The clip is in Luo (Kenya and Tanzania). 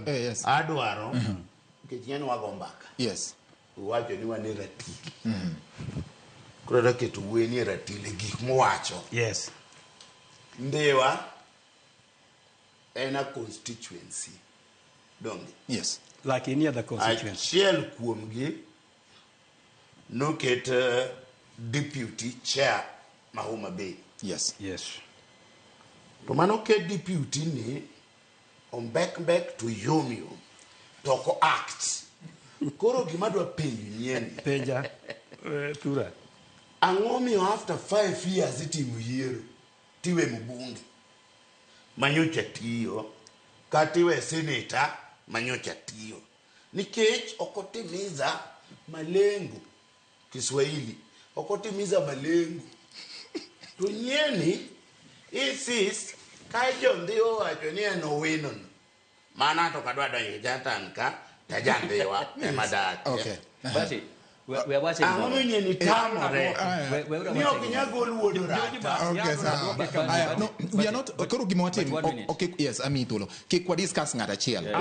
Yes. Adwaro nikech ing'e ni wago mbaka. Uwacho ni wan e ratil. Koro adwa keto wuoyi ni e ratil e gik muwacho. Ndhiwa en a constituency. Donge? Yes. Like any other constituency. Achiel kuomgi noket deputy chair ma Homa Bay. To mano ket deputy ni ombek mbek to yom yom to ok act. Koro gima dwa penjo nyieni. Penja Thura. Ang'o miyo after 5 years itimo yiero tiwe mbunge manyocha tiyo kata iwe senator manyocha tiyo nikech ok otimiza malengo? Kiswahili, ok otimiza malengo. To nyieni insist ka jondhiwa owacho ni en Owino no mana to kadwa donjo jatan ka tajandhiwa ema dak. Basi, we wache Ang'o gimoro. miyo nyieni tamore ni ok nyal gol wuod Orata? Okay, sawa. Aya, no, we are not, koro gima watim But one minute. Okay, yes, amiyi thuolo. Kik wa discuss ng'at achiel.